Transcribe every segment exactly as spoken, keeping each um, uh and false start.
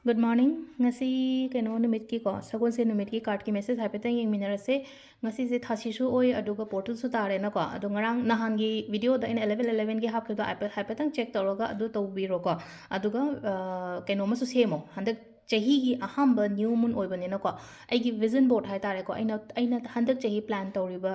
Good morning. ꯉꯁꯤ ꯀꯩꯅꯣ ꯅꯨꯃꯤꯠꯀꯤꯀꯣ, ꯁꯒꯣꯜꯁꯦꯟ ꯅꯨꯃꯤꯠꯀꯤ cardꯀꯤ message ꯍꯥꯏꯐꯦꯠꯇꯪ ꯌꯦꯡꯃꯤꯟꯅꯔꯁꯦ꯫ ꯉꯁꯤꯁꯦ ꯊꯥꯁꯤꯁꯨ ꯑꯣꯏ, ꯑꯗꯨꯒ portalꯁꯨ ꯇꯥꯔꯦꯅꯀꯣ꯫ ꯑꯗꯣ ꯉꯔꯥꯡ ꯅꯍꯥꯟꯒꯤ videoꯗ ꯑꯩꯅ eleven elevenꯒꯤ ꯍꯥꯞꯈꯤꯕꯗꯣ ꯍꯥꯏꯐꯦꯠ, ꯍꯥꯏꯐꯦꯠꯇꯪ check ꯇꯧꯔꯒ ꯑꯗꯨ ꯇꯧꯕꯤꯔꯣꯀꯣ꯫ ꯑꯗꯨꯒ, ꯑ, ꯀꯩꯅꯣ ꯑꯃꯁꯨ ꯁꯦꯝꯃꯣ꯫ ꯍꯟꯗꯛ ꯆꯍꯤꯒꯤ ꯑꯍꯥꯟꯕ new moon ꯑꯣꯏꯕꯅꯤꯅꯀꯣ, ꯑꯩꯒꯤ vision board ꯍꯥꯏꯇꯥꯔꯦꯀꯣ, ꯑꯩꯅ, ꯑꯩꯅ ꯍꯟꯗꯛ ꯆꯍꯤ plan ꯇꯧꯔꯤꯕ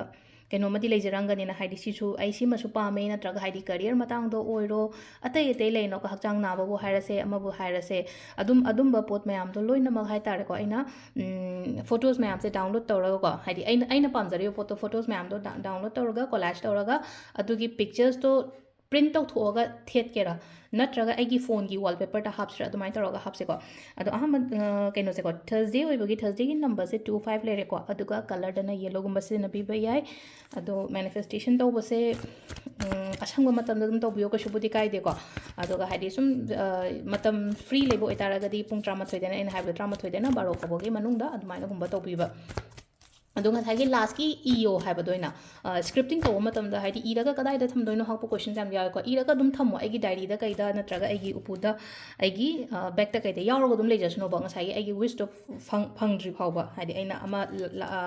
ꯀꯩꯅꯣꯃꯗꯤ ꯂꯩꯖꯔꯝꯒꯅꯤꯅ, ꯍꯥꯏꯗꯤ ꯁꯤꯁꯨ ꯑꯩ ꯁꯤꯃꯁꯨ ꯄꯥꯝꯃꯦ, ꯅꯠꯇ꯭ꯔꯒ ꯍꯥꯏꯗꯤ career ꯃꯇꯥꯡꯗ ꯑꯣꯏꯔꯣ, ꯑꯇꯩ ꯑꯇꯩ ꯂꯩꯅꯀꯣ, ꯍꯛꯆꯥꯡ ꯅꯥꯕꯕꯨ ꯍꯥꯏꯔꯁꯦ, ꯑꯃꯕꯨ ꯍꯥꯏꯔꯁꯦ, ꯑꯗꯨꯝ, ꯑꯗꯨꯝꯕ ꯄꯣꯠ ꯃꯌꯥꯝꯗꯣ ꯂꯣꯏꯅꯃꯛ ꯍꯥꯏꯇꯥꯔꯦꯀꯣ, ꯑꯩꯅ, ꯎꯝ, photos ꯃꯌꯥꯝꯁꯦ download ꯇꯧꯔꯒꯀꯣ, ꯍꯥꯏꯗꯤ ꯑꯩꯅ, ꯑꯩꯅ ꯄꯥꯝꯖꯔꯤꯕ ꯄꯣꯠꯇꯣ photos ꯃꯌꯥꯝꯗꯣ da-, download ꯇꯧꯔꯒ, collage ꯇꯧꯔꯒ, ꯑꯗꯨꯒꯤ picturesꯇꯣ print ꯇꯧꯊꯣꯛꯑꯒ ꯊꯦꯠꯀꯦꯔꯥ, ꯅꯠꯇ꯭ꯔꯒ ꯑꯩꯒꯤ phoneꯒꯤ wallpaperꯗ ꯍꯥꯞꯁꯤꯔꯥ, ꯑꯗꯨꯃꯥꯏꯅ ꯇꯧꯔꯒ ꯍꯥꯞꯁꯦꯀꯣ꯫ ꯑꯗꯣ ꯑꯍꯥꯟꯕ, ꯑ, ꯀꯩꯅꯣꯁꯦꯀꯣ, Thursday ꯑꯣꯏꯕꯒꯤ Thursdayꯒꯤ numberꯁꯦ two five ꯂꯩꯔꯦꯀꯣ, ꯑꯗꯨꯒ colourꯗꯅ yellowꯒꯨꯝꯕ ꯁꯤꯖꯤꯟꯅꯕꯤꯕ ꯌꯥꯏ꯫ ꯑꯗꯣ manifestation ꯇꯧꯕꯁꯦ, ꯎꯝ, ꯑꯁꯪꯕ ꯃꯇꯝꯗ ꯑꯗꯨꯝ ꯇꯧꯕꯤꯌꯣ, ꯀꯩꯁꯨꯕꯨꯗꯤ ꯀꯥꯏꯗꯦꯀꯣ꯫ ꯑꯗꯨꯒ ꯍꯥꯏꯗꯤ ꯁꯨꯝ, ꯑ, ꯃꯇꯝ free ꯂꯩꯕ ꯑꯣꯏꯇꯥꯔꯒꯗꯤ ꯄꯨꯡ ꯇꯔꯥꯃꯥꯊꯣꯏꯗꯩꯅ, ꯑꯩꯅ ꯍꯥꯏꯕꯗꯣ ꯇꯔꯥꯃꯥꯊꯣꯏꯗꯩꯅ ꯕꯥꯔꯣ ꯐꯥꯎꯕꯒꯤ ꯃꯅꯨꯡꯗ ꯑꯗꯨꯃꯥꯏꯅꯒꯨꯝꯕ ꯇꯧꯕꯤꯕ꯫ ꯑꯗꯣ ꯉꯁꯥꯏꯒꯤ lastꯀꯤ ꯏꯌꯣ ꯍꯥꯏꯕꯗꯣ ꯑꯣꯏꯅ, ꯑ, scripting ꯇꯧꯕ ꯃꯇꯝꯗ ꯍꯥꯏꯗꯤ ꯏꯔꯒ ꯀꯗꯥꯏꯗ ꯊꯝꯗꯣꯏꯅꯣ ꯍꯥꯏꯕ questionꯁꯦ ꯌꯥꯝ ꯌꯥꯎꯋꯦꯀꯣ꯫ ꯏꯔꯒ ꯑꯗꯨꯝ ꯊꯝꯃꯣ, ꯑꯩꯒꯤ diaryꯗ ꯀꯩꯗ ꯅꯠꯇ꯭ꯔꯒ ꯑꯩꯒꯤ ꯎꯄꯨꯗ, ꯑꯩꯒꯤ, ꯑ, bagꯇ ꯀꯩꯗ ꯌꯥꯎꯔꯒ ꯑꯗꯨꯝ ꯂꯩꯖꯁꯅꯣꯕ, ꯉꯁꯥꯏꯒꯤ ꯑꯩꯒꯤ wishꯇꯣ ꯐꯪ-, ꯐꯪꯗ꯭ꯔꯤ ꯐꯥꯎꯕ꯫ ꯍꯥꯏꯗꯤ ꯑꯩꯅ ꯑꯃ ꯂ-, ꯂ-, ꯑ,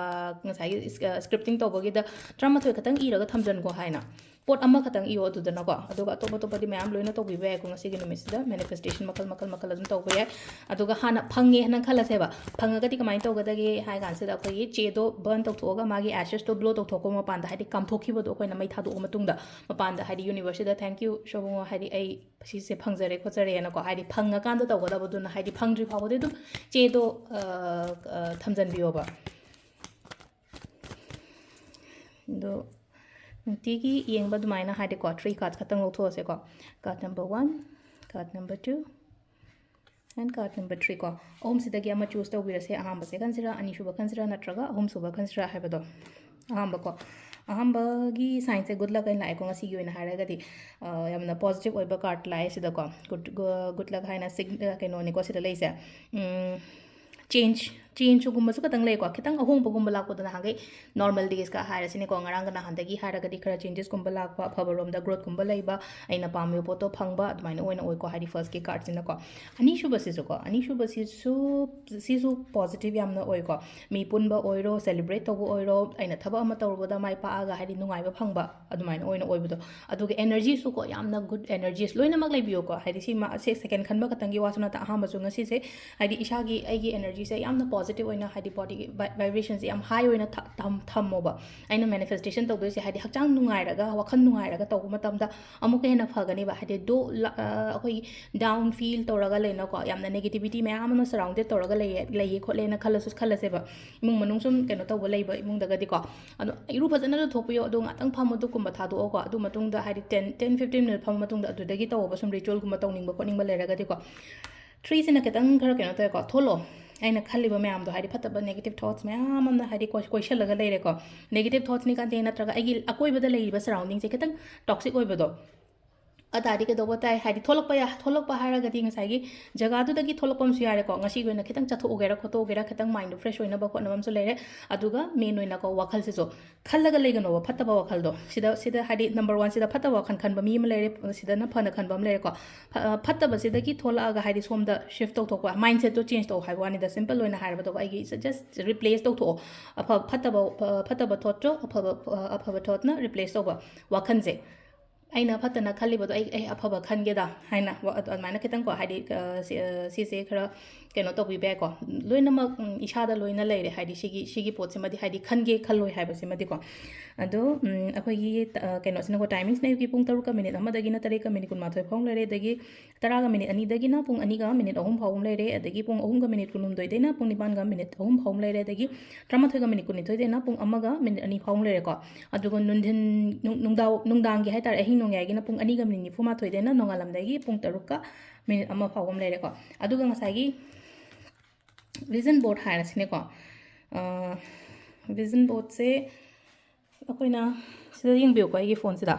ꯉꯁꯥꯏꯒꯤ ꯏꯁ-, ꯑ, scripting ꯇꯧꯕꯒꯤꯗ ꯇꯔꯥꯃꯥꯊꯣꯏ ꯈꯛꯇꯪ ꯏꯔꯒ ꯊꯝꯖꯟꯈꯣ ꯍꯥꯏꯅ꯫ ꯄꯣꯠ ꯑꯃꯈꯛꯇꯪ ꯏꯌꯣ ꯑꯗꯨꯗꯅꯀꯣ, ꯑꯗꯨꯒ ꯑꯇꯣꯞ ꯑꯇꯣꯞꯄꯗꯤ ꯃꯌꯥꯝ ꯂꯣꯏꯅ ꯇꯧꯕꯤꯕ ꯌꯥꯏꯀꯣ꯫ ꯉꯁꯤꯒꯤ ꯅꯨꯃꯤꯠꯁꯤꯗ manifestation ꯃꯈꯜ ꯃꯈꯜ ꯃꯈꯜ ꯑꯗꯨꯝ ꯇꯧꯕ ꯌꯥꯏ꯫ ꯑꯗꯨꯒ ꯍꯥꯟꯅ ꯐꯪꯉꯦ ꯍꯥꯏꯅ ꯈꯜꯂꯁꯦꯕ꯫ ꯐꯪꯉꯒꯗꯤ ꯀꯃꯥꯏꯅ ꯇꯧꯒꯗꯒꯦ ꯍꯥꯏ ꯀꯥꯟꯁꯤꯗ, ꯑꯩꯈꯣꯏꯒꯤ ꯆꯦꯗꯣ burn ꯇꯧꯊꯣꯛꯑꯒ ꯃꯥꯒꯤ ashesꯇꯣ blow ꯇꯧꯊꯣꯛꯄ ꯃꯄꯥꯟꯗ, ꯍꯥꯏꯗꯤ ꯀꯥꯝꯊꯣꯛꯈꯤꯕꯗꯣ ꯑꯩꯈꯣꯏꯅ ꯃꯩ ꯊꯥꯗꯣꯛꯑ ꯃꯇꯨꯡꯗ, ꯃꯄꯥꯟꯗ ꯍꯥꯏꯗꯤ universeꯁꯤꯗ "Thank you ꯁꯣꯕꯨꯡꯉꯣ, ꯍꯥꯏꯗꯤ ꯑꯩ ꯁꯤꯁꯦ ꯐꯪꯖꯔꯦ ꯈꯣꯠꯆꯔꯦꯅꯀꯣ", ꯍꯥꯏꯗꯤ ꯐꯪꯉꯀꯥꯟꯗ ꯇꯧꯒꯗꯕꯗꯨꯅ, ꯍꯥꯏꯗꯤ ꯐꯪꯗ꯭ꯔꯤ ꯐꯥꯎꯕꯗꯤ ꯑꯗꯨꯝ ꯆꯦꯗꯣ, ꯑ, ꯑ, ꯊꯝꯖꯟꯕꯤꯌꯣꯕ꯫ ꯑꯗꯣ ꯅꯨꯡꯇꯤꯒꯤ ꯌꯦꯡꯕ ꯑꯗꯨꯃꯥꯏꯅ ꯍꯥꯏꯗꯤꯀꯣ, three card ꯈꯛꯇꯪ ꯂꯧꯊꯣꯛꯑꯁꯦꯀꯣ꯫ Card number one, card number two, and card number three ꯀꯣ꯫ ꯑꯍꯨꯝꯁꯤꯗꯒꯤ ꯑꯃ choose ꯇꯧꯕꯤꯔꯁꯦ꯫ ꯑꯍꯥꯟꯕꯁꯦ ꯈꯟꯁꯤꯔꯥ, ꯑꯅꯤꯁꯨꯕ ꯈꯟꯁꯤꯔꯥ, ꯅꯠꯇ꯭ꯔꯒ ꯑꯍꯨꯝꯁꯨꯕ ꯈꯟꯁꯤꯔꯥ ꯍꯥꯏꯕꯗꯣ꯫ ꯑꯍꯥꯟꯕꯀꯣ, ꯑꯍꯥꯟꯕꯒꯤ signꯁꯦ good luck ꯍꯥꯏꯅ ꯂꯥꯛꯑꯦꯀꯣ, ꯉꯁꯤꯒꯤ ꯑꯣꯏꯅ ꯍꯥꯏꯔꯒꯗꯤ꯫ ꯑ, ꯌꯥꯝꯅ positive ꯑꯣꯏꯕ card ꯂꯥꯛꯑꯦ ꯁꯤꯗꯀꯣ꯫ Good, gu-, good luck ꯍꯥꯏꯅ ꯁꯤꯒ-, ꯑ, ꯀꯩꯅꯣꯅꯤꯀꯣ ꯁꯤꯗ ꯂꯩꯁꯦ꯫ ꯎꯝ, change, ꯆꯦꯟꯖꯒꯨꯝꯕꯁꯨ ꯈꯤꯇꯪ ꯂꯩꯀꯣ, ꯈꯤꯇꯪ ꯑꯍꯣꯡꯕꯒꯨꯝꯕ ꯂꯥꯛꯄꯗꯣ ꯅꯍꯥꯟꯈꯩ ꯅꯣꯔꯃꯦꯜ ꯗꯦꯖꯀ ꯍꯥꯏꯔꯁꯤꯅꯦꯀꯣ, ꯉꯔꯥꯡꯒ ꯅꯍꯥꯟꯗꯒꯤ ꯍꯥꯏꯔꯒꯗꯤ ꯈꯔ ꯆꯦꯟꯖꯦꯁꯀꯨꯝꯕ ꯂꯥꯛꯄ, ꯑꯐꯕꯔꯣꯝꯗ ꯒ꯭ꯔꯣꯠꯀꯨꯝꯕ ꯂꯩꯕ, ꯑꯩꯅ ꯄꯥꯝꯃꯤꯕ ꯄꯣꯠꯇꯣ ꯐꯪꯕ, ꯑꯗꯨꯃꯥꯏꯅ ꯑꯣꯏꯅ ꯑꯣꯏꯀꯣ, ꯍꯥꯏꯗꯤ ꯐꯥꯔꯁꯀꯤ ꯀꯥꯔꯠꯁꯤꯅꯀꯣ꯫ ꯑꯅꯤꯁꯨꯕꯁꯤꯁꯨꯀꯣ, ꯑꯅꯤꯁꯨꯕꯁꯤꯁꯨ, ꯁꯤꯁꯨ ꯄꯣꯖꯤꯇꯤꯚ ꯌꯥꯝꯅ ꯑꯣꯏꯀꯣ꯫ ꯃꯤ ꯄꯨꯟꯕ ꯑꯣꯏꯔꯣ, ꯁꯦꯂꯦꯕ꯭ꯔꯦꯠ ꯇꯧꯕ ꯑꯣꯏꯔꯣ, ꯑꯩꯅ ꯊꯕꯛ ꯑꯃ ꯇꯧꯔꯨꯕꯗ ꯃꯥꯏ ꯄꯥꯛꯑꯒ ꯍꯥꯏꯗꯤ ꯅꯨꯡꯉꯥꯏꯕ ꯐꯪꯕ, ꯑꯗꯨꯃꯥꯏꯅ ꯑꯣꯏꯅ ꯑꯣꯏꯕꯗꯣ꯫ ꯑꯗꯨꯒ ꯑꯦꯅꯔꯖꯤꯁꯨꯀꯣ, ꯌꯥꯝꯅ ꯒꯨꯗ ꯑꯦꯅꯔꯖꯤꯁ ꯂꯣꯏꯅꯃꯛ ꯂꯩꯕꯤꯌꯨꯀꯣ꯫ ꯍꯥꯏꯗꯤ ꯁꯤ ꯃꯥ-, ꯁꯦ ꯁꯦꯀꯦꯟ ꯈꯟꯕ ꯈꯛꯇꯪꯒꯤ ꯋꯥꯁꯨ ꯅꯠꯇ, ꯑꯍꯥꯟꯕꯁꯨ ꯉꯁꯤꯁꯦ ꯍꯥꯏꯗꯤ ꯏꯁꯥꯒꯤ, ꯑꯩꯒꯤ ꯑꯦꯅꯔꯖꯤꯁꯦ ꯌꯥꯝꯅ ꯄꯣꯖꯤꯇꯤꯚ ꯑꯣꯏꯅ, ꯍꯥꯏꯗꯤ ꯕꯣꯗꯤ ꯚꯥꯏ-, ꯚꯥꯏꯕ꯭ꯔꯦꯁꯟꯁꯦ ꯌꯥꯝ ꯍꯥꯏ ꯑꯣꯏꯅ ꯊ-, ꯊꯝ-, ꯊꯝꯃꯣꯕ꯫ ꯑꯩꯅ ꯃꯦꯅꯤꯐꯦꯁꯇꯦꯁꯟ ꯇꯧꯗꯣꯏꯁꯦ ꯍꯥꯏꯗꯤ ꯍꯛꯆꯥꯡ ꯅꯨꯡꯉꯥꯏꯔꯒ, ꯋꯥꯈꯜ ꯅꯨꯡꯉꯥꯏꯔꯒ ꯇꯧꯕ ꯃꯇꯝꯗ ꯑꯃꯨꯛꯀ ꯍꯦꯟꯅ ꯐꯒꯅꯦꯕ꯫ ꯍꯥꯏꯗꯤ ꯗꯣ ꯂ-, ꯑ, ꯑꯩꯈꯣꯏꯒꯤ ꯗꯥꯎꯟ ꯐꯤꯜ ꯇꯧꯔꯒ ꯂꯩꯅꯀꯣ, ꯌꯥꯝꯅ ꯅꯦꯒꯦꯇꯤꯚꯤꯇꯤ ꯃꯌꯥꯝ ꯑꯃ ꯁꯔꯥꯎꯟꯗꯦꯠ ꯇꯧꯔꯒ ꯂꯩꯌꯦ, ꯂꯩꯌꯦ ꯈꯣꯠꯂꯦꯅ ꯈꯜꯂꯁꯨ, ꯈꯜꯂꯁꯦꯕ, ꯏꯃꯨꯡ ꯃꯅꯨꯡ ꯁꯨꯝ ꯀꯩꯅꯣ ꯇꯧꯕ ꯂꯩꯕ ꯏꯃꯨꯡꯗꯒꯗꯤꯀꯣ꯫ ꯑꯗꯣ ꯏꯔꯨ ꯐꯖꯅ ꯂꯨꯊꯣꯛꯄꯤꯌꯣ, ꯑꯗꯣ ꯉꯥꯛꯇꯪ ꯐꯝꯃꯣ, ꯑꯗꯨꯒꯨꯝꯕ ꯊꯥꯗꯣꯛꯑꯣꯀꯣ꯫ ꯑꯗꯨ ꯃꯇꯨꯡꯗ ꯍꯥꯏꯗꯤ ꯇꯦꯟ, ꯇꯦꯟ ꯐꯤꯐꯇꯤꯟ ꯃꯤꯅꯤꯠ ꯐꯝꯃ ꯃꯇꯨꯡꯗ ꯑꯗꯨꯗꯒꯤ ꯇꯧꯑꯣꯕ, ꯁꯨꯝ ꯔꯤꯆꯨꯋꯦꯜꯒꯨꯝꯕ ꯇꯧꯅꯤꯡꯕ ꯈꯣꯠꯅꯤꯡꯕ ꯂꯩꯔꯒꯗꯤꯀꯣ꯫ ꯊ꯭ꯔꯤꯁꯤꯅ ꯈꯤꯇꯪ ꯈꯔ ꯀꯩꯅꯣ ꯇꯧꯋꯦꯀꯣ, ꯊꯣꯛꯂꯛꯑꯣ꯫ ꯑꯩꯅ ꯈꯜꯂꯤꯕ ꯃꯌꯥꯝꯗꯣ, ꯍꯥꯏꯗꯤ ꯐꯠꯇꯕ ꯅꯦꯒꯦꯇꯤꯚ ꯊꯣꯠꯁ ꯃꯌꯥꯝ ꯑꯃꯅ ꯍꯥꯏꯗꯤ ꯀꯣꯏ-, ꯀꯣꯏꯁꯜꯂꯒ ꯂꯩꯔꯦꯀꯣ꯫ ꯅꯦꯒꯦꯇꯤꯚ ꯊꯣꯠꯁꯅꯤ ꯈꯪꯗꯦ, ꯅꯠꯇ꯭ꯔꯒ ꯑꯩꯒꯤ ꯑꯀꯣꯏꯕꯗ ꯂꯩꯔꯤꯕ ꯁꯔꯥꯎꯟꯗꯤꯡꯁꯦ ꯈꯤꯇꯪ ꯇꯣꯛꯁꯤꯛ ꯑꯣꯏꯕꯗꯣ, ꯑꯗꯥꯗꯤ ꯀꯩꯗꯧꯕ ꯇꯥꯏ? ꯍꯥꯏꯗꯤ ꯊꯣꯛꯂꯛꯄ ꯌꯥ-, ꯊꯣꯛꯂꯛꯄ ꯍꯥꯏꯔꯒꯗꯤ ꯉꯁꯥꯏꯒꯤ ꯖꯒꯥꯗꯨꯗꯒꯤ ꯊꯣꯛꯂꯛꯄ ꯑꯃꯁꯨ ꯌꯥꯔꯦꯀꯣ꯫ ꯉꯁꯤꯒꯤ ꯑꯣꯏꯅ ꯈꯤꯇꯪ ꯆꯠꯊꯣꯛꯎꯒꯦꯔꯥ ꯈꯣꯠꯇꯣꯛꯎꯒꯦꯔꯥ, ꯈꯤꯇꯪ ꯃꯥꯏꯟꯗꯣ ꯐ꯭ꯔꯦꯁ ꯑꯣꯏꯅꯕ ꯈꯣꯠꯅꯕ ꯑꯃꯁꯨ ꯂꯩꯔꯦ꯫ ꯑꯗꯨꯒ ꯃꯦꯟ ꯑꯣꯏꯅꯀꯣ, ꯋꯥꯈꯜꯁꯤꯁꯨ ꯈꯜꯂꯒ ꯂꯩꯒꯅꯣꯕ ꯐꯠꯇꯕ ꯋꯥꯈꯜꯗꯣ꯫ ꯁꯤꯗ, ꯁꯤꯗ ꯍꯥꯏꯗꯤ ꯅꯝꯕꯔ ꯋꯥꯟꯁꯤꯗ ꯐꯠꯇꯕ ꯋꯥꯈꯜ ꯈꯟꯕ ꯃꯤ ꯑꯃ ꯂꯩꯔꯦ, ꯁꯤꯗꯅ ꯐꯅ ꯈꯟꯕ ꯑꯃ ꯂꯩꯔꯦꯀꯣ꯫ ꯐ-, ꯐꯠꯇꯕꯁꯤꯗꯒꯤ ꯊꯣꯛꯂꯛꯑꯒ ꯍꯥꯏꯗꯤ ꯁꯣꯝꯗ ꯁꯤꯐ ꯇꯧꯊꯣꯛꯄ, ꯃꯥꯏꯟꯁꯦꯠꯇꯣ ꯆꯦꯟꯖ ꯇꯧ ꯍꯥꯏꯕ ꯋꯥꯅꯤꯗ, ꯁꯤꯝꯄꯜ ꯑꯣꯏꯅ ꯍꯥꯏꯔꯕꯗꯀꯣ꯫ ꯑꯩꯒꯤ ꯖꯁ ꯔꯤꯄ꯭ꯂꯦꯁ ꯇꯧꯊꯣꯛꯑꯣ꯫ ꯑꯐ-, ꯐꯠꯇꯕ, ꯐ-, ꯐꯠꯇꯕ ꯊꯣꯠꯇꯣ ꯑꯐꯕ, ꯑꯐꯕ ꯊꯣꯠꯅ ꯔꯤꯄ꯭ꯂꯦꯁ ꯇꯧꯕ ꯋꯥꯈꯜꯁꯦ꯫ ꯑꯩꯅ ꯐꯠꯇꯅ ꯈꯜꯂꯤꯕꯗꯣ ꯑꯩ, ꯑꯩ ꯑꯐꯕ ꯈꯟꯒꯦꯗ ꯍꯥꯏꯅ ꯋꯥ-, ꯑꯗꯨꯃꯥꯏꯅ ꯈꯤꯇꯪꯀꯣ, ꯍꯥꯏꯗꯤ, ꯑ, ꯁꯤ-, ꯑ, ꯁꯤꯁꯦ ꯈꯔ ꯀꯩꯅꯣ ꯇꯧꯕꯤꯕ ꯌꯥꯏꯀꯣ꯫ ꯂꯣꯏꯅꯃꯛ, ꯎꯝ, ꯏꯁꯥꯗ ꯂꯣꯏꯅ ꯂꯩꯔꯦ, ꯍꯥꯏꯗꯤ ꯁꯤꯒꯤ, ꯁꯤꯒꯤ ꯄꯣꯠꯁꯤꯃꯗꯤ, ꯍꯥꯏꯗꯤ ꯈꯟꯒꯦ ꯈꯜꯂꯣꯏ ꯍꯥꯏꯕꯁꯤꯃꯗꯤꯀꯣ꯫ ꯑꯗꯣ, ꯎꯝ, ꯑꯩꯈꯣꯏꯒꯤ, ꯑ, ꯀꯩꯅꯣꯁꯤꯅꯀꯣ, ꯇꯥꯏꯃꯤꯡꯁꯤꯅ ꯑꯌꯨꯛꯀꯤ ꯄꯨꯡ ꯇꯔꯨꯛꯀ ꯃꯤꯅꯤꯠ ꯑꯃꯗꯒꯤꯅ ꯇꯔꯦꯠꯀ ꯃꯤꯅꯤꯠ ꯀꯨꯟꯃꯥꯊꯣꯏ ꯐꯥꯎ ꯂꯩꯔꯦ, ꯑꯗꯒꯤ ꯇꯔꯥꯒ ꯃꯤꯅꯤꯠ ꯑꯅꯤꯗꯒꯤꯅ ꯄꯨꯡ ꯑꯅꯤꯒ ꯃꯤꯅꯤꯠ ꯑꯍꯨꯝ ꯐꯥꯎꯕ ꯑꯃ ꯂꯩꯔꯦ, ꯑꯗꯒꯤ ꯄꯨꯡ ꯑꯍꯨꯝꯒ ꯃꯤꯅꯤꯠ ꯀꯨꯟꯍꯨꯝꯗꯣꯏꯗꯩꯅ ꯄꯨꯡ ꯅꯤꯄꯥꯟꯒ ꯃꯤꯅꯤꯠ ꯑꯍꯨꯝ ꯐꯥꯎꯕ ꯑꯃ ꯂꯩꯔꯦ, ꯑꯗꯒꯤ ꯇꯔꯥꯃꯥꯊꯣꯏꯒ ꯃꯤꯅꯤꯠ ꯀꯨꯟꯅꯤꯊꯣꯏꯗꯩꯅ ꯄꯨꯡ ꯑꯃꯒ ꯃꯤꯅꯤꯠ ꯑꯅꯤ ꯐꯥꯎꯕ ꯑꯃ ꯂꯩꯔꯦꯀꯣ꯫ ꯑꯗꯨꯒ ꯅꯨꯡꯊꯤꯟ, ꯅꯨꯡ-, ꯅꯨꯡꯗꯥꯡ-, ꯅꯨꯡꯗꯥꯡꯒꯤ ꯍꯥꯏꯇꯥꯔꯦ, ꯑꯍꯤꯡ ꯅꯣꯡꯌꯥꯏꯒꯤꯅ ꯄꯨꯡ ꯑꯅꯤꯒ ꯃꯤꯅꯤꯠ ꯅꯤꯐꯨꯃꯥꯊꯣꯏꯗꯩꯅ ꯅꯣꯡꯉꯥꯜꯂꯝꯗꯥꯏꯒꯤ ꯄꯨꯡ ꯇꯔꯨꯛꯀ ꯃꯤꯅꯤꯠ ꯑꯃ ꯐꯥꯎꯕ ꯑꯃ ꯂꯩꯔꯦꯀꯣ꯫ ꯑꯗꯨꯒ ꯉꯁꯥꯏꯒꯤ ꯚꯤꯖꯟ ꯕꯣꯔꯗ ꯍꯥꯏꯔꯁꯤꯅꯦꯀꯣ꯫ ꯑ, ꯚꯤꯖꯟ ꯕꯣꯔꯗꯁꯦ ꯑꯩꯈꯣꯏꯅ ꯁꯤꯗ ꯌꯦꯡꯕꯤꯌꯨꯀꯣ, ꯑꯩꯒꯤ ꯐꯣꯟꯁꯤꯗ꯫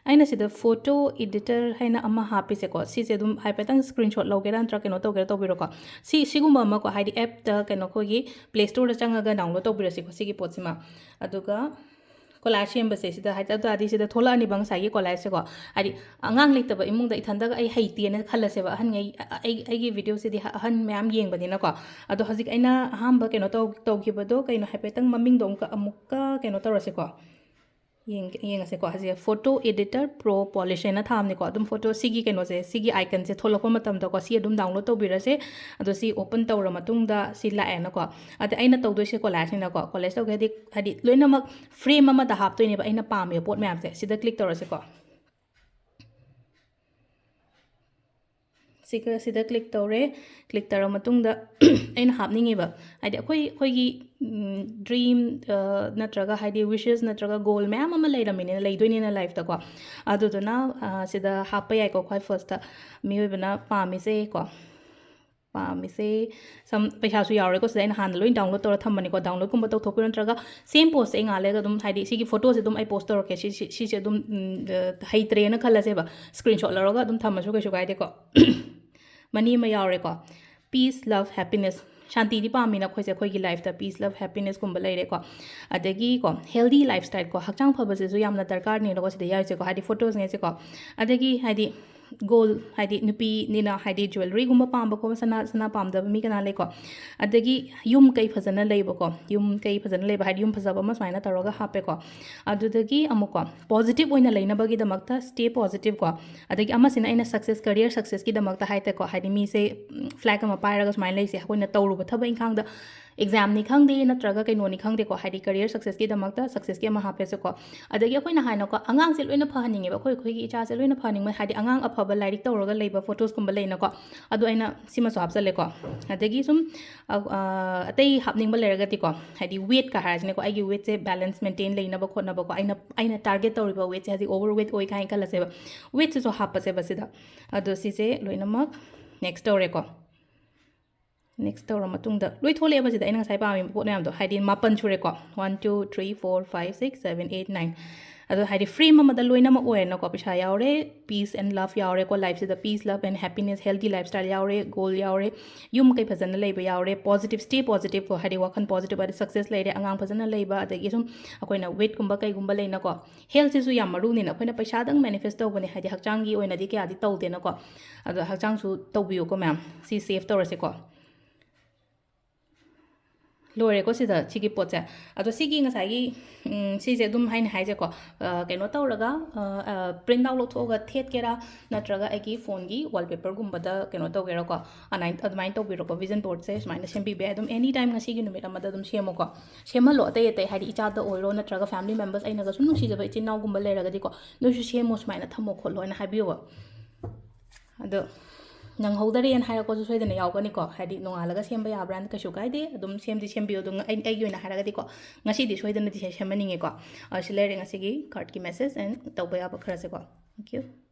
ꯑꯩꯅ ꯁꯤꯗ photo editor ꯍꯥꯏꯅ ꯑꯃ ꯍꯥꯞꯄꯤꯁꯦꯀꯣ, ꯁꯤꯁꯦ ꯑꯗꯨꯝ ꯍꯥꯏꯐꯦꯠꯇꯪ screenshot ꯂꯧꯒꯦꯔꯥ ꯅꯠꯇ꯭ꯔꯒ ꯀꯩꯅꯣ ꯇꯧꯒꯦꯔꯥ ꯇꯧꯕꯤꯔꯣꯀꯣ꯫ ꯁꯤ, ꯁꯤꯒꯨꯝꯕ ꯑꯃꯀꯣ, ꯍꯥꯏꯗꯤ appꯇ ꯀꯩꯅꯣ ꯑꯩꯈꯣꯏꯒꯤ Play Storeꯗ ꯆꯪꯉꯒ download ꯇꯧꯕꯤꯔꯁꯤꯀꯣ, ꯁꯤꯒꯤ ꯄꯣꯠꯁꯤꯃ꯫ ꯑꯗꯨꯒ collage ꯁꯦꯝꯕꯁꯦ ꯁꯤꯗ ꯍꯥꯏ ꯇꯥꯔꯗꯤ ꯁꯤꯗ ꯊꯣꯛꯂꯛꯑꯅꯤꯕ ꯉꯁꯥꯏꯒꯤ collageꯁꯦꯀꯣ꯫ ꯍꯥꯏꯗꯤ ꯑꯉꯥꯡ ꯂꯩꯇꯕ ꯏꯃꯨꯡꯗ ꯏꯊꯟꯗꯒ ꯑꯩ ꯍꯩꯇꯦꯅ ꯈꯜꯂꯁꯦꯕ, ꯑꯍꯟꯉꯩ, ꯑꯩ, ꯑꯩꯒꯤ videoꯁꯤꯗꯤ ꯑꯍꯟ ꯃꯌꯥꯝ ꯌꯦꯡꯕꯅꯤꯅꯀꯣ꯫ ꯑꯗꯣ ꯍꯧꯖꯤꯛ ꯑꯩꯅ ꯑꯍꯥꯟꯕ ꯀꯩꯅꯣ ꯇꯧ-, ꯇꯧꯈꯤꯕꯗꯣ ꯀꯩꯅꯣ ꯍꯥꯏꯐꯦꯠꯇꯪ ꯃꯃꯤꯡꯗꯣ ꯑꯃꯨꯛꯀ, ꯑꯃꯨꯛꯀ ꯀꯩꯅꯣ ꯇꯧꯔꯁꯤꯀꯣ꯫ ꯌꯦꯡ-, ꯌꯦꯡꯉꯁꯦꯀꯣ꯫ ꯍꯧꯖꯤꯛ photo editor pro polish ꯍꯥꯏꯅ ꯊꯥꯕꯅꯤꯀꯣ꯫ ꯑꯗꯨꯝ photo ꯁꯤꯒꯤ ꯀꯩꯅꯣꯁꯦ, ꯁꯤꯒꯤ iconꯁꯦ ꯊꯣꯛꯂꯛꯄ ꯃꯇꯝꯗꯀꯣ, ꯁꯤ ꯑꯗꯨꯝ download ꯇꯧꯕꯤꯔꯁꯦ꯫ ꯑꯗꯣ ꯁꯤ open ꯇꯧꯔ ꯃꯇꯨꯡꯗ ꯁꯤ ꯂꯥꯛꯑꯦꯅꯀꯣ꯫ ꯑꯗ ꯑꯩꯅ ꯇꯧꯗꯣꯏꯁꯦ collageꯅꯤꯅꯀꯣ꯫ Collage ꯇꯧꯒꯦ ꯍꯥꯏꯗꯤ, ꯍꯥꯏꯗꯤ ꯂꯣꯏꯅꯃꯛ frame ꯑꯃꯗ ꯍꯥꯞꯇꯣꯏꯅꯦꯕ ꯑꯩꯅ ꯄꯥꯝꯃꯤꯕ ꯄꯣꯠ ꯃꯌꯥꯝꯁꯦ꯫ ꯁꯤꯗ click ꯇꯧꯔꯁꯤꯀꯣ꯫ ꯁꯤꯒ, ꯁꯤꯗ click ꯇꯧꯔꯦ꯫ Click ꯇꯧꯔ ꯃꯇꯨꯡꯗ ꯑꯩꯅ ꯍꯥꯞꯅꯤꯡꯉꯤꯕ, ꯍꯥꯏꯗꯤ ꯑꯩꯈꯣꯏ, ꯑꯩꯈꯣꯏꯒꯤ, ꯎꯝ, dream, ꯑ, ꯅꯠꯇ꯭ꯔꯒ ꯍꯥꯏꯗꯤ wishes ꯅꯠꯇ꯭ꯔꯒ goal ꯃꯌꯥꯝ ꯑꯃ ꯂꯩꯔꯝꯃꯤꯅꯤꯅ, ꯂꯩꯗꯣꯏꯅꯤꯅ lifeꯇꯀꯣ꯫ ꯑꯗꯨꯗꯨꯅ, ꯑ, ꯁꯤꯗ ꯍꯥꯞꯄ ꯌꯥꯏꯀꯣ꯫ ꯈ꯭ꯋꯥꯏ firstꯇ ꯃꯤꯑꯣꯏꯕꯅ ꯄꯥꯝꯃꯤꯁꯦꯀꯣ, ꯄꯥꯝꯃꯤꯁꯦ ꯁꯝ, ꯄꯩꯁꯥꯁꯨ ꯌꯥꯎꯔꯦꯀꯣ꯫ ꯁꯤꯗ ꯑꯩꯅ ꯍꯥꯟꯅ ꯂꯣꯏ download ꯇꯧꯔ ꯊꯝꯕꯅꯤꯀꯣ꯫ Downloadꯀꯨꯝꯕ ꯇꯧꯊꯣꯛꯄꯤꯔꯣ, ꯅꯠꯇ꯭ꯔꯒ same postꯁꯦ ꯑꯩ ꯉꯥꯏꯍꯥꯛ ꯂꯩꯔꯒ ꯑꯗꯨꯝ, ꯍꯥꯏꯗꯤ ꯁꯤꯒꯤ photoꯁꯦ ꯑꯗꯨꯝ ꯑꯩ post ꯇꯧꯔꯛꯀꯦ꯫ ꯁꯤ, ꯁꯤ, ꯁꯤꯁꯦ ꯑꯗꯨꯝ, ꯎꯝ, ꯑ, ꯍꯩꯇ꯭ꯔꯦꯅ ꯈꯜꯂꯁꯦꯕ, screenshot ꯂꯧꯔꯒ ꯑꯗꯨꯝ ꯊꯝꯃꯁꯨ ꯀꯩꯁꯨ ꯀꯥꯏꯗꯦꯀꯣ꯫ Money ꯑꯃ ꯌꯥꯎꯔꯦꯀꯣ꯫ Peace, love, happiness꯫ ꯁꯥꯟꯇꯤꯗꯤ ꯄꯥꯝꯃꯤꯅ ꯑꯩꯈꯣꯏꯁꯦ, ꯑꯩꯈꯣꯏꯒꯤ lifeꯇ peace, love, happinessꯀꯨꯝꯕ ꯂꯩꯔꯦꯀꯣ꯫ ꯑꯗꯒꯤꯀꯣ, healthy lifestyleꯀꯣ, ꯍꯛꯆꯥꯡ ꯐꯕꯁꯤꯁꯨ ꯌꯥꯝꯅ ꯗꯔꯀꯥꯔꯅꯦꯅꯀꯣ ꯁꯤꯗ ꯌꯥꯎꯔꯤꯁꯦꯀꯣ, ꯍꯥꯏꯗꯤ photoꯁꯤꯡꯁꯦꯀꯣ꯫ ꯑꯗꯒꯤ ꯍꯥꯏꯗꯤ goal, ꯍꯥꯏꯗꯤ ꯅꯨꯄꯤꯅꯤꯅ ꯍꯥꯏꯗꯤ jewelleryꯒꯨꯝꯕ ꯄꯥꯝꯕ ꯈꯣꯠꯄ, ꯁꯅꯥ, ꯁꯅꯥ ꯄꯥꯝꯗꯕ ꯃꯤ ꯀꯅꯥ ꯂꯩꯀꯣ? ꯑꯗꯒꯤ ꯌꯨꯝ ꯀꯩ ꯐꯖꯅ ꯂꯩꯕꯀꯣ, ꯌꯨꯝ ꯀꯩ ꯐꯖꯅ ꯂꯩꯕ, ꯍꯥꯏꯗꯤ ꯌꯨꯝ ꯐꯖꯕ ꯑꯃ ꯁꯨꯃꯥꯏꯅ ꯇꯧꯔꯒ ꯍꯥꯞꯄꯦꯀꯣ꯫ ꯑꯗꯨꯗꯒꯤ ꯑꯃꯨꯛꯀꯣ, positive ꯑꯣꯏꯅ ꯂꯩꯅꯕꯒꯤꯗꯃꯛꯇ stay positive ꯀꯣ꯫ ꯑꯗꯒꯤ ꯑꯃꯁꯤꯅ ꯑꯩꯅ success, career successꯀꯤꯗꯃꯛꯇ ꯍꯥꯏꯇꯥꯔꯦꯀꯣ, ꯍꯥꯏꯗꯤ ꯃꯤꯁꯦ, ꯎꯝ, flag ꯑꯃ ꯄꯥꯏꯔꯒ ꯁꯨꯃꯥꯏꯅ ꯂꯩꯁꯦ, ꯑꯩꯈꯣꯏꯅ ꯇꯧꯔꯨꯕ ꯊꯕꯛ ꯏꯪꯈꯥꯡꯗ, examꯅꯤ ꯈꯪꯗꯦ ꯅꯠꯇ꯭ꯔꯒ ꯀꯩꯅꯣꯅꯤ ꯈꯪꯗꯦꯀꯣ, ꯍꯥꯏꯗꯤ career successꯀꯤꯗꯃꯛꯇ successꯀꯤ ꯑꯃ ꯍꯥꯞꯄꯦꯁꯦꯀꯣ꯫ ꯑꯗꯒꯤ ꯑꯩꯈꯣꯏꯅ ꯍꯥꯏꯅꯀꯣ, ꯑꯉꯥꯡꯁꯦ ꯂꯣꯏꯅ ꯐꯍꯟꯅꯤꯡꯉꯦꯕ, ꯑꯩꯈꯣꯏ, ꯑꯩꯈꯣꯏꯒꯤ ꯏꯆꯥꯁꯦ ꯂꯣꯏꯅ ꯐꯍꯟꯅꯤꯡꯕ, ꯍꯥꯏꯗꯤ ꯑꯉꯥꯡ ꯑꯐꯕ ꯂꯥꯏꯔꯤꯛ ꯇꯧꯔꯒ ꯂꯩꯕ photoꯁꯀꯨꯝꯕ ꯂꯩꯅꯀꯣ꯫ ꯑꯗꯣ ꯑꯩꯅ ꯁꯤꯃꯁꯨ ꯍꯥꯞꯆꯜꯂꯦꯀꯣ꯫ ꯑꯗꯒꯤ ꯁꯨꯝ, ꯑ, ꯑ, ꯑꯇꯩ ꯍꯥꯞꯅꯤꯡꯕ ꯂꯩꯔꯒꯗꯤꯀꯣ, ꯍꯥꯏꯗꯤ weightꯀ ꯍꯥꯏꯔꯁꯤꯅꯦꯀꯣ, ꯑꯩꯒꯤ weightꯁꯦ balance maintain ꯂꯩꯅꯕ ꯈꯣꯠꯅꯕꯀꯣ, ꯑꯩꯅ, ꯑꯩꯅ target ꯇꯧꯔꯤꯕ weightꯁꯦ ꯍꯧꯖꯤꯛ overweight ꯑꯣꯏ ꯀꯥꯏꯅ ꯈꯜꯂꯁꯦꯕ, weightꯁꯤꯁꯨ ꯍꯥꯞꯄꯁꯦꯕ ꯁꯤꯗ꯫ ꯑꯗꯣ ꯁꯤꯁꯦ ꯂꯣꯏꯅꯃꯛ next ꯇꯧꯔꯦꯀꯣ꯫ Next ꯇꯧꯔ ꯃꯇꯨꯡꯗ ꯂꯣꯏ ꯊꯣꯛꯂꯛꯑꯦꯕ ꯁꯤꯗ, ꯑꯩꯅ ꯉꯁꯥꯏ ꯄꯥꯝꯃꯤꯕ ꯄꯣꯠ ꯃꯌꯥꯝꯗꯣ, ꯍꯥꯏꯗꯤ ꯃꯥꯄꯟ ꯁꯨꯔꯦꯀꯣ, one, two, three, four, five, six, seven, eight, nine꯫ ꯑꯗꯣ ꯍꯥꯏꯗꯤ frame ꯑꯃꯗ ꯂꯣꯏꯅꯃꯛ ꯑꯣꯏꯔꯦꯅꯀꯣ, ꯄꯩꯁꯥ ꯌꯥꯎꯔꯦ, peace and love ꯌꯥꯎꯔꯦꯀꯣ, lifeꯁꯤꯗ peace, love and happiness, healthy lifestyle ꯌꯥꯎꯔꯦ, goal ꯌꯥꯎꯔꯦ, ꯌꯨꯝ ꯀꯩ ꯐꯖꯅ ꯂꯩꯕ ꯌꯥꯎꯔꯦ, positive, stay positive ꯀꯣ, ꯍꯥꯏꯗꯤ ꯋꯥꯈꯜ positive, ꯍꯥꯏꯗꯤ success ꯂꯩꯔꯦ, ꯑꯉꯥꯡ ꯐꯖꯅ ꯂꯩꯕ, ꯑꯗꯒꯤ ꯁꯨꯝ ꯑꯩꯈꯣꯏꯅ weightꯀꯨꯝꯕ ꯀꯩꯒꯨꯝꯕ ꯂꯩꯅꯀꯣ, healthꯁꯤꯁꯨ ꯌꯥꯝ ꯃꯔꯨꯅꯤꯅ꯫ ꯑꯩꯈꯣꯏꯅ ꯄꯩꯁꯥꯗꯪ manifest ꯇꯧꯕꯅꯦ, ꯍꯥꯏꯗꯤ ꯍꯛꯆꯥꯡꯒꯤ ꯑꯣꯏꯅꯗꯤ ꯀꯌꯥꯗꯤ ꯇꯧꯗꯦꯅꯀꯣ꯫ ꯑꯗꯣ ꯍꯛꯆꯥꯡꯁꯨ ꯇꯧꯕꯤꯌꯨꯀꯣ ꯃꯌꯥꯝ꯫ ꯁꯤ save ꯇꯧꯔꯁꯦꯀꯣ꯫ ꯂꯣꯏꯔꯦꯀꯣ ꯁꯤꯗ, ꯁꯤꯒꯤ ꯄꯣꯠꯁꯦ꯫ ꯑꯗꯣ ꯁꯤꯒꯤ ꯉꯁꯥꯏꯒꯤ, ꯎꯝ, ꯁꯤꯁꯦ ꯑꯗꯨꯝ ꯍꯥꯏꯅ ꯍꯥꯏꯁꯦꯀꯣ, ꯑ, ꯀꯩꯅꯣ ꯇꯧꯔꯒ, ꯑ, ꯑ, print out ꯂꯧꯊꯣꯛꯑꯒ ꯊꯦꯠꯀꯦꯔꯥ, ꯅꯠꯇ꯭ꯔꯒ ꯑꯩꯒꯤ phoneꯒꯤ wallpaperꯒꯨꯝꯕꯗ ꯀꯩꯅꯣ ꯇꯧꯒꯦꯔꯥꯀꯣ, ꯑꯅꯥꯏ-, ꯑꯗꯨꯃꯥꯏꯅ ꯇꯧꯕꯤꯔꯣꯀꯣ꯫ Vision boardꯁꯦ ꯁꯨꯃꯥꯏꯅ ꯁꯦꯝꯕꯤꯕ ꯌꯥꯏ꯫ ꯑꯗꯨꯝ anytime ꯉꯁꯤꯒꯤ ꯅꯨꯃꯤꯠ ꯑꯃꯗ ꯑꯗꯨꯝ ꯁꯦꯝꯃꯣꯀꯣ꯫ ꯁꯦꯝꯍꯜꯂꯣ, ꯑꯇꯩ ꯑꯇꯩ, ꯍꯥꯏꯗꯤ ꯏꯆꯥꯗ ꯑꯣꯏꯔꯣ, ꯅꯠꯇ꯭ꯔꯒ family members, ꯑꯩꯅꯒ ꯁꯨꯝ ꯅꯨꯡꯁꯤꯖꯕ ꯏꯆꯤꯟ ꯏꯅꯥꯎꯒꯨꯝꯕ ꯂꯩꯔꯒꯗꯤꯀꯣ, ꯅꯣꯏꯁꯨ ꯁꯦꯝꯃꯣ, ꯁꯨꯃꯥꯏꯅ ꯊꯝꯃꯣ ꯈꯣꯠꯂꯣ ꯍꯥꯏꯅ ꯍꯥꯏꯕꯤꯌꯣꯕ꯫ ꯑꯗꯣ ꯅꯪꯍꯧꯗꯔꯦꯅ ꯍꯥꯏꯔꯛꯄꯁꯨ ꯁꯣꯏꯗꯅ ꯌꯥꯎꯒꯅꯤꯀꯣ꯫ ꯍꯥꯏꯗꯤ ꯅꯣꯡꯉꯥꯜꯂꯒ ꯁꯦꯝꯕ ꯌꯥꯕ꯭ꯔꯥꯅ ꯀꯩꯁꯨ ꯀꯥꯏꯗꯦ, ꯑꯗꯨꯝ ꯁꯦꯝꯗꯤ ꯁꯦꯝꯕꯤꯌꯨ꯫ ꯑꯗꯣ ꯑꯩ, ꯑꯩꯒꯤ ꯑꯣꯏꯅ ꯍꯥꯏꯔꯒꯗꯤꯀꯣ, ꯉꯁꯤꯗꯤ ꯁꯣꯏꯗꯅꯗꯤ ꯁꯦ-, ꯁꯦꯝꯍꯟꯅꯤꯡꯉꯦꯀꯣ꯫ ꯑ, ꯁꯤ ꯂꯩꯔꯦ ꯉꯁꯤꯒꯤ cardꯀꯤ message and ꯇꯧꯕ ꯌꯥꯕ ꯈꯔꯁꯦꯀꯣ꯫ Thank you꯫